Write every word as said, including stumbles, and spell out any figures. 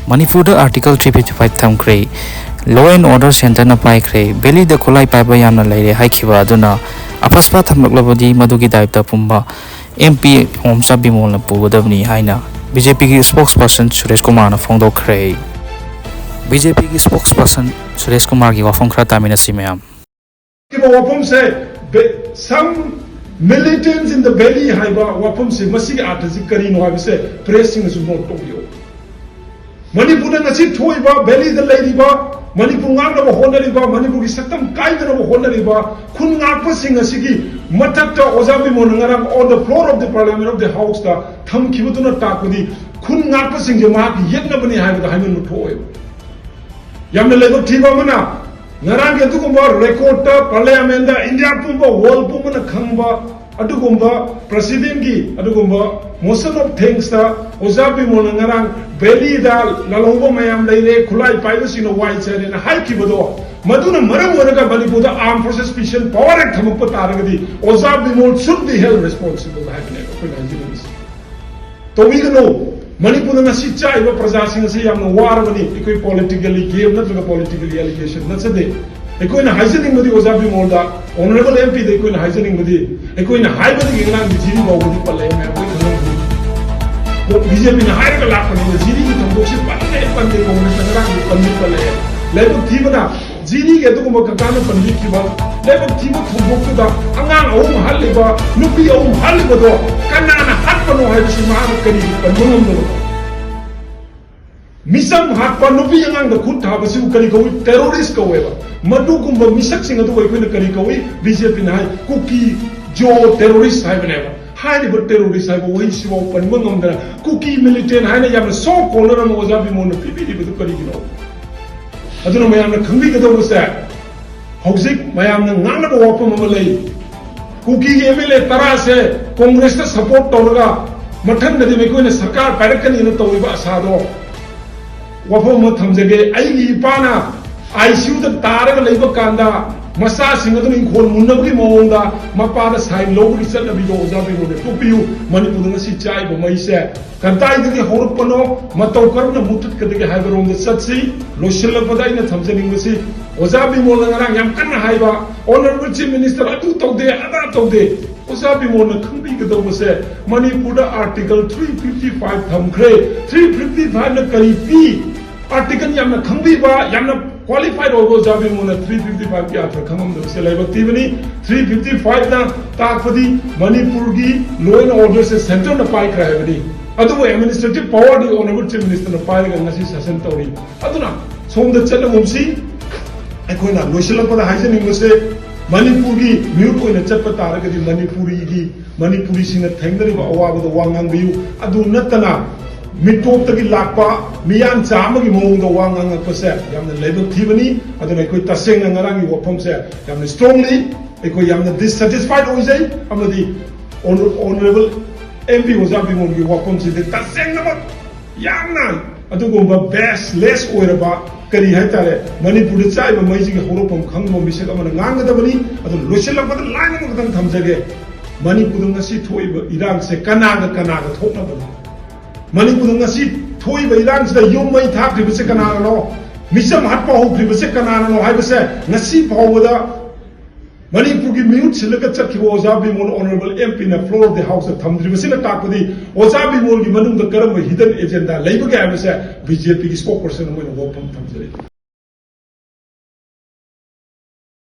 ꯃꯅꯤꯄꯨꯔꯗ Article three fifty five ꯊꯝꯈ꯭ꯔꯦ, law and order centreꯅ ꯄꯥꯏꯈ꯭ꯔꯦ, valleyꯗ ꯈꯨꯠꯂꯥꯏ ꯄꯥꯏꯕ ꯌꯥꯝꯅ ꯂꯩꯔꯦ ꯍꯥꯏꯈꯤꯕ ꯑꯗꯨꯅ ꯑꯐꯁꯄꯥ ꯊꯝꯂꯛꯂꯕꯗꯤ ꯃꯗꯨꯒꯤ ꯗꯥꯏꯔꯦꯛꯇ ꯄꯨꯝꯕ MP ꯑꯣꯝꯆꯥ ꯕꯤꯃꯣꯜꯅ ꯄꯨꯒꯗꯕꯅꯤ ꯍꯥꯏꯅ BJPꯒꯤ spokesperson ꯁꯨꯔꯦꯁ ꯀꯨꯃꯥꯔꯅ ꯐꯣꯡꯗꯣꯛꯈ꯭ꯔꯦ꯫ BJPꯒꯤ spokesperson ꯁꯨꯔꯦꯁ ꯀꯨꯃꯥꯔꯒꯤ ꯋꯥꯐꯝ ꯈꯔ ꯇꯥꯃꯤꯟꯅꯁꯤ ꯃꯌꯥꯝ꯫ ꯍꯥꯏꯔꯤꯕ ꯋꯥꯐꯝꯁꯦ, some militants in the valley ꯍꯥꯏꯕ ꯋꯥꯐꯝꯁꯦ, ꯃꯁꯤꯒꯤ ꯑꯥꯔꯊꯁꯤ ꯀꯔꯤꯅꯣ ꯍꯥꯏꯕꯁꯦ ꯄ꯭ꯔꯦꯁꯁꯤꯡꯅꯁꯨ ꯅꯣꯠ ꯇꯧꯕꯤꯌꯨ꯫ ꯃꯅꯤꯄꯨꯔꯗ ꯉꯁꯤ ꯊꯣꯛꯏꯕ, valleyꯗ ꯂꯩꯔꯤꯕ, ꯃꯅꯤꯄꯨꯔ ꯉꯥꯛꯅꯕ ꯍꯣꯠꯅꯔꯤꯕ, ꯃꯅꯤꯄꯨꯔꯒꯤ ꯁꯛꯇꯝ ꯀꯥꯏꯗꯅꯕ ꯍꯣꯠꯅꯔꯤꯕ ꯈꯨꯟ ꯉꯥꯛꯄꯁꯤꯡ ꯑꯁꯤꯒꯤ ꯃꯊꯛꯇ ꯑꯣꯖꯥ ꯕꯤꯃꯣꯜꯅ ꯉꯔꯥꯡ on the floor of the parliament of the houseꯇ ꯊꯝꯈꯤꯕꯗꯨꯅ ꯇꯥꯛꯄꯗꯤ ꯈꯨꯟ ꯉꯥꯛꯄꯁꯤꯡꯁꯦ ꯃꯍꯥꯛꯀꯤ ꯌꯦꯛꯅꯕꯅꯤ ꯍꯥꯏꯕꯗ ꯍꯥꯏꯃꯟꯕ ꯊꯣꯛꯑꯣꯏꯕ꯫ ꯌꯥꯝꯅ ꯂꯥꯏꯕꯛ ꯊꯤꯕ ꯑꯃꯅ, ꯉꯔꯥꯡꯒꯤ ꯑꯗꯨꯒꯨꯝꯕ recordꯇ parliamentꯇ India ꯄꯨꯝꯕ, world ꯄꯨꯝꯕꯅ ꯈꯪꯕ ꯑꯗꯨꯒꯨꯝꯕ presidentꯀꯤ ꯑꯗꯨꯒꯨꯝꯕ motion of thanksꯇ ꯑꯣꯖꯥ ꯕꯤꯃꯣꯜꯅ ꯉꯔꯥꯡ valleyꯗ ꯂꯥꯜꯍꯧꯕ ꯃꯌꯥꯝ ꯂꯩꯔꯦ, ꯈꯨꯠꯂꯥꯏ ꯄꯥꯏꯕꯁꯤꯡꯅ ꯋꯥꯏ ꯆꯥꯏꯔꯦꯅ ꯍꯥꯏꯈꯤꯕꯗꯣ, ꯃꯗꯨꯅ ꯃꯔꯝ ꯑꯣꯏꯔꯒ ꯃꯅꯤꯄꯨꯔꯗ Armed Forces Special Power Act ꯊꯝꯃꯛꯄ ꯇꯥꯔꯒꯗꯤ ꯑꯣꯖꯥ Bimol should be held responsible ꯍꯥꯏꯕꯅꯦꯕ ꯑꯩꯈꯣꯏꯅ ꯍꯥꯏꯖꯅꯤꯡꯉꯤꯁꯦ꯫ ꯇꯧꯕꯤꯒꯅꯨ꯫ ꯃꯅꯤꯄꯨꯔꯗ ꯉꯁꯤ ꯆꯥꯛꯏꯕ ꯄ꯭ꯔꯖꯥꯁꯤꯡ ꯑꯁꯤ ꯌꯥꯝꯅ ꯋꯥꯔꯕꯅꯤ꯫ ꯑꯩꯈꯣꯏ politically game ꯅꯠꯇ꯭ꯔꯒ politically allegation ꯅꯠꯆꯗꯦ꯫ ꯑꯩꯈꯣꯏꯅ ꯍꯥꯏꯖꯅꯤꯡꯕꯗꯤ ꯑꯣꯖꯥ ꯕꯤꯃꯣꯜꯗ, honourable MPꯗ ꯑꯩꯈꯣꯏꯅ ꯍꯥꯏꯖꯅꯤꯡꯕꯗꯤ, ꯑꯩꯈꯣꯏꯅ ꯍꯥꯏꯕꯗꯒꯤ ꯉꯔꯥꯡꯒꯤ ꯖꯤꯔꯤ ꯐꯥꯎꯕꯗꯤ ꯄꯜꯂꯛꯑꯦ ꯃꯌꯥꯝ ꯂꯣꯏ ꯈꯪꯂꯝꯒꯅꯤ꯫ ꯀꯣ, BJPꯅ ꯍꯥꯏꯔꯒ ꯂꯥꯛꯄꯅꯤꯅ ꯖꯤꯔꯤꯒꯤ ꯊꯧꯗꯣꯛꯁꯤ ꯄꯟꯗꯦ, ꯄꯟꯗꯦ, ꯀꯣꯡꯒ꯭ꯔꯦꯁꯅ ꯉꯔꯥꯡꯗꯤ ꯄꯟꯗꯤ ꯄꯜꯂꯛꯑꯦ꯫ ꯂꯥꯏꯕꯛ ꯊꯤꯕꯅ ꯖꯤꯔꯤꯒꯤ ꯑꯗꯨꯒꯨꯝꯕ ꯀꯀꯥꯅ ꯄꯟꯕꯤꯈꯤꯕ ꯂꯥꯏꯕꯛ ꯊꯤꯕ ꯊꯧꯗꯣꯛꯇꯨꯗ ꯑꯉꯥꯡ ꯑꯍꯨꯝ ꯍꯥꯠꯂꯤꯕ, ꯅꯨꯄꯤ ꯑꯍꯨꯝ ꯍꯥꯠꯂꯤꯕꯗꯣ ꯀꯅꯥꯅ ꯍꯥꯠꯄꯅꯣ ꯍꯥꯏꯕꯁꯤ ꯃꯍꯥꯛꯅ ꯀꯔꯤꯒꯤ ꯄꯟꯕ ꯉꯝꯗꯕꯅꯣ? ꯃꯤꯆꯝ ꯍꯥꯠꯄ, ꯅꯨꯄꯤ ꯑꯉꯥꯡꯗ ꯈꯨꯠ ꯊꯥꯕꯁꯤꯕꯨ ꯀꯔꯤ ꯀꯧꯏ? Terrorist ꯀꯧꯋꯦꯕ꯫ ꯃꯗꯨꯒꯨꯝꯕ ꯃꯤꯁꯛꯁꯤꯡ ꯑꯗꯨꯕꯨ ꯑꯩꯈꯣꯏꯅ ꯀꯔꯤ ꯀꯧꯏ? BJPꯅ ꯍꯥꯏ, ꯀꯨꯀꯤ ꯖꯣ terrorist ꯍꯥꯏꯕꯅꯦꯕ꯫ ꯍꯥꯏꯔꯤꯕ terrorist ꯍꯥꯏꯕ ꯋꯥꯍꯩꯁꯤꯐꯥꯎ ꯄꯟꯕ ꯉꯝꯗꯅ ꯀꯨꯀꯤ militant ꯍꯥꯏꯅ ꯌꯥꯝꯅ soft corner ꯑꯃ ꯑꯣꯖꯥ ꯕꯤꯃꯣꯜꯅ ꯄꯤꯕꯤꯔꯤꯕꯗꯨ ꯀꯔꯤꯒꯤꯅꯣ? ꯑꯗꯨꯅ ꯃꯌꯥꯝꯅ ꯈꯪꯕꯤꯒꯗꯧꯕꯁꯦ, ꯍꯧꯖꯤꯛ ꯃꯌꯥꯝꯅ ꯉꯥꯡꯅꯕ ꯋꯥꯐꯝ ꯑꯃ ꯂꯩ꯫ ꯀꯨꯀꯤꯒꯤ MLA ꯇꯔꯥꯁꯦ ꯀꯣꯡꯒ꯭ꯔꯦꯁꯇ support ꯇꯧꯔꯒ ꯃꯊꯪꯗꯗꯤ ꯃꯈꯣꯏꯅ ꯁꯔꯀꯥꯔ ꯄꯥꯏꯔꯛꯀꯅꯤꯅ ꯇꯧꯔꯤꯕ ꯑꯁꯥꯗꯣ, ꯋꯥꯐꯝ ꯑꯃ ꯊꯝꯖꯒꯦ꯫ ꯑꯩꯒꯤ ꯏꯄꯥꯅ ICUꯗ ꯇꯥꯔꯒ ꯂꯩꯕ ꯀꯥꯟꯗ ꯃꯆꯥꯁꯤꯡ ꯑꯗꯨꯅ ꯏꯪꯈꯣꯜ ꯃꯨꯟꯅꯕꯒꯤ ꯃꯑꯣꯡꯗ ꯃꯄꯥꯗ ꯁꯥꯏꯟ ꯂꯧꯕꯒꯤ ꯆꯠꯅꯕꯤꯗꯣ ꯑꯣꯖꯥ ꯕꯤꯃꯣꯜꯅ ꯇꯣꯛꯄꯤꯌꯨ꯫ ꯃꯅꯤꯄꯨꯔꯗ ꯉꯁꯤ ꯆꯥꯛꯏꯕ ꯃꯩꯁꯦ ꯀꯗꯥꯏꯗꯒꯤ ꯍꯧꯔꯛꯄꯅꯣ, ꯃꯇꯧ ꯀꯔꯝꯅ ꯃꯨꯊꯠꯀꯗꯒꯦ ꯍꯥꯏꯕꯔꯣꯝꯗ ꯆꯠꯁꯤ꯫ ꯂꯣꯏꯁꯤꯜꯂꯛꯄꯗ ꯑꯩꯅ ꯊꯝꯖꯅꯤꯡꯕꯁꯤ, ꯑꯣꯖꯥ ꯕꯤꯃꯣꯜꯅ ꯉꯔꯥꯡ ꯌꯥꯝ ꯀꯟꯅ ꯍꯥꯏꯕ, "Honourable Chief Minister ꯑꯗꯨ ꯇꯧꯗꯦ, ꯑꯗꯥ ꯇꯧꯗꯦ"꯫ ꯑꯣꯖꯥ ꯕꯤꯃꯣꯜꯅ ꯈꯪꯕꯤꯒꯗꯧꯕꯁꯦ, ꯃꯅꯤꯄꯨꯔꯗ Article three fifty five ꯊꯝꯈ꯭ꯔꯦ꯫ Three fifty five ꯅ ꯀꯔꯤ ꯄꯤ? Article ꯌꯥꯝꯅ ꯈꯪꯕꯤꯕ, ꯌꯥꯝꯅ qualified ꯑꯣꯏꯕ ꯑꯣꯖꯥ ꯕꯤꯃꯣꯜꯅ three fifty five ꯀꯤ ꯑꯥꯔꯊ ꯈꯪꯉꯝꯗꯕꯁꯦ ꯂꯥꯏꯕꯛ ꯊꯤꯕꯅꯤ꯫ Three fifty five ꯅ ꯇꯥꯛꯄꯗꯤ ꯃꯅꯤꯄꯨꯔꯒꯤ law and order say centre ꯅ ꯄꯥꯏꯈ꯭ꯔꯦ ꯍꯥꯏꯕꯅꯤ꯫ ꯑꯗꯨꯕꯨ administrative power ꯗꯤ Honourable Chief Minister ꯅ ꯄꯥꯏꯔꯒ ꯉꯁꯤ ꯁꯥꯁꯟ ꯇꯧꯔꯤ꯫ ꯑꯗꯨꯅ ꯁꯣꯝꯗ ꯆꯠꯅꯒꯨꯝꯁꯤ꯫ ꯑꯩꯈꯣꯏꯅ ꯂꯣꯏꯁꯤꯜꯂꯛꯄꯗ ꯍꯥꯏꯖꯅꯤꯡꯕꯁꯦ, ꯃꯅꯤꯄꯨꯔꯒꯤ ꯃꯤꯍꯨꯠ ꯑꯣꯏꯅ ꯆꯠꯄ ꯇꯥꯔꯒꯗꯤ ꯃꯅꯤꯄꯨꯔꯤꯒꯤ, ꯃꯅꯤꯄꯨꯔꯤꯁꯤꯡꯅ ꯊꯦꯡꯅꯔꯤꯕ ꯑꯋꯥꯕꯗ ꯋꯥ ꯉꯥꯡꯕꯤꯌꯨ꯫ ꯑꯗꯨ ꯅꯠꯇꯅ ꯃꯤꯇꯣꯞꯇꯒꯤ ꯂꯥꯛꯄ ꯃꯤꯌꯥꯟꯆꯥ ꯑꯃꯒꯤ ꯃꯑꯣꯡꯗ ꯋꯥ ꯉꯥꯡꯉꯛꯄꯁꯦ ꯌꯥꯝꯅ ꯂꯥꯏꯕꯛ ꯊꯤꯕꯅꯤ꯫ ꯑꯗꯨꯅ ꯑꯩꯈꯣꯏ ꯇꯁꯦꯡꯅ ꯉꯔꯥꯡꯒꯤ ꯋꯥꯐꯝꯁꯦ ꯌꯥꯝꯅ strongly ꯑꯩꯈꯣꯏ ꯌꯥꯝꯅ dissatisfied ꯑꯣꯏꯖꯩ, ꯑꯃꯗꯤ Honourable M P ꯑꯣꯖꯥ ꯕꯤꯃꯣꯜꯒꯤ ꯋꯥꯐꯝꯁꯤꯗꯤ ꯇꯁꯦꯡꯅꯃꯛ ꯌꯥꯝꯅ ꯑꯗꯨꯒꯨꯝꯕ baseless ꯑꯣꯏꯔꯕ, ꯀꯔꯤ ꯍꯥꯏꯇꯥꯔꯦ, ꯃꯅꯤꯄꯨꯔꯗ ꯆꯥꯛꯏꯕ ꯃꯩꯁꯤꯒꯤ ꯍꯧꯔꯛꯐꯝ ꯈꯪꯕ ꯃꯤꯁꯛ ꯑꯃꯅ ꯉꯥꯡꯒꯗꯕꯅꯤ꯫ ꯑꯗꯨꯅ ꯂꯣꯏꯁꯤꯜꯂꯛꯄꯗ line ꯑꯃꯈꯛꯇꯪ ꯊꯝꯖꯒꯦ꯫ ꯃꯅꯤꯄꯨꯔꯗ ꯉꯁꯤ ꯊꯣꯛꯏꯕ ꯏꯔꯥꯡꯁꯦ ꯀꯅꯥꯒ ꯀꯅꯥꯒ ꯊꯣꯛꯅꯕꯅꯣ? ꯃꯅꯤꯄꯨꯔꯗ ꯉꯁꯤ ꯊꯣꯛꯏꯕ ꯏꯔꯥꯡꯁꯤꯗ ꯌꯨꯝ ꯃꯩ ꯊꯥꯈ꯭ꯔꯤꯕꯁꯦ ꯀꯅꯥꯅꯅꯣ? ꯃꯤꯆꯝ ꯍꯥꯠꯄ ꯍꯧꯈ꯭ꯔꯤꯕꯁꯦ ꯀꯅꯥꯅꯅꯣ ꯍꯥꯏꯕꯁꯦ ꯉꯁꯤ ꯐꯥꯎꯕꯗ ꯃꯅꯤꯄꯨꯔꯒꯤ ꯃꯤꯍꯨꯠ ꯁꯤꯜꯂꯒ ꯆꯠꯈꯤꯕ ꯑꯣꯖꯥ ꯕꯤꯃꯣꯜ Honourable M P ꯅ floor of the house ꯊꯝꯗ꯭ꯔꯤꯕꯁꯤꯅ ꯇꯥꯛꯄꯗꯤ ꯑꯣꯖꯥ ꯕꯤꯃꯣꯜꯒꯤ ꯃꯅꯨꯡꯗ ꯀꯔꯝꯕ hidden agenda ꯂꯩꯕꯒꯦ ꯍꯥꯏꯕꯁꯦ B J P ꯒꯤ spokesperson ꯑꯃ ꯑꯣꯏꯅ ꯋꯥꯐꯝ ꯊꯝꯖꯔꯤ꯫